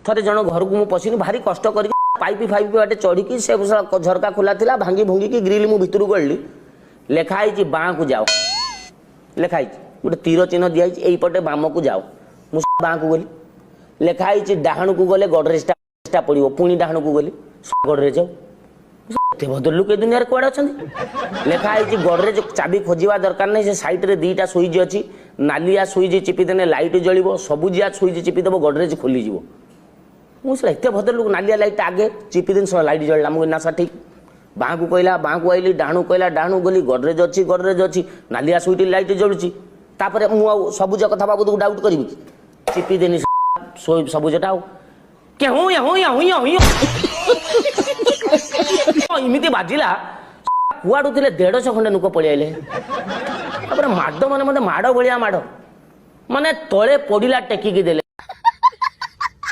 ଥରେ ଜଣ ଘରକୁ ମୁଁ ପଶିନି, ଭାରି କଷ୍ଟ କରିକି ପାଇପ୍ ଫାଇପ୍ ବାଟେ ଚଢ଼ିକି, ସେ ଝରକା ଖୋଲା ଥିଲା, ଭାଙ୍ଗି ଭୁଙ୍ଗିକି ଗ୍ରିଲ୍ ମୁଁ ଭିତରକୁ ଗଳିଲି। ଲେଖା ହେଇଛି, ବାଁକୁ ଯାଅ ଲେଖା ହେଇଛି, ଗୋଟେ ତୀର ଚିହ୍ନ ଦିଆହେଇଛି, ଏଇପଟେ ବାମକୁ ଯାଅ। ମୁଁ ବାଁକୁ ଗଲି, ଲେଖା ହେଇଛି ଡାହାଣକୁ ଗଲେ ଗଡରେଜଟା ପଡ଼ିବ। ପୁଣି ଡାହାଣକୁ ଗଲି, ଗଡରେଜ ଆଉ ଏତେ ଭଦ୍ରଲୋକ ଏ ଦୁନିଆରେ କୁଆଡ଼େ ଅଛନ୍ତି? ଲେଖା ହେଇଛି ଗଡରେଜ ଚାବି ଖୋଜିବା ଦରକାର ନାହିଁ, ସେ ସାଇଡ଼ରେ 2ଟା ସୁଇଚ୍ ଅଛି, ନାଲିଆ ସୁଇଚ୍ ଚିପିଦେଲେ ଲାଇଟ୍ ଜଳିବ, ସବୁଜିଆ ସୁଇଚ୍ ଚିପିଦେବ ଗଡରେଜ ଖୋଲିଯିବ। ମୁଁ ସେଟା ଏତେ ଭଦ୍ରଲୋକ, ନାଲିଆ ଲାଇଟ୍ଟା ଆଗେ ଚିପିଦେନି, ଶଳା ଲାଇଟ୍ ଜଳିଲା। ମୁଁ କହିଲି, ନା ସାର୍, ଠିକ୍। ବାଁକୁ କହିଲା, ବାଁକୁ ଆଇଲି, ଡାହାଣକୁ କହିଲା, ଡାହାଣକୁ ଗଲି, ଗଡରେଜ ଅଛି, ଗଡରେଜ ଅଛି, ନାଲିଆ ସୁଇଚ୍ ଲାଇଟ୍ ଜଳୁଛି। ତାପରେ ମୁଁ ଆଉ ସବୁଜ କଥା ବାବଦକୁ ଡାଉଟ୍ କରିବି କି? ଚିପିଦେନି ସବୁଜଟା, ଆଉ କେହୁଁ ୟାହୁଁ ୟାହୁଁ ୟାହୁଁ ଏମିତି ବାଜିଲା, କୁଆଡୁ ଥିଲେ 150 ଖଣ୍ଡେ ଲୋକ ପଳେଇଆଇଲେ। ତାପରେ ମାଡ଼, ମାନେ ମୋତେ ମାଡ଼ ଭଳିଆ ମାଡ଼, ମାନେ ତଳେ ପଡ଼ିଲା ଟେକିକି ଦେଲେ।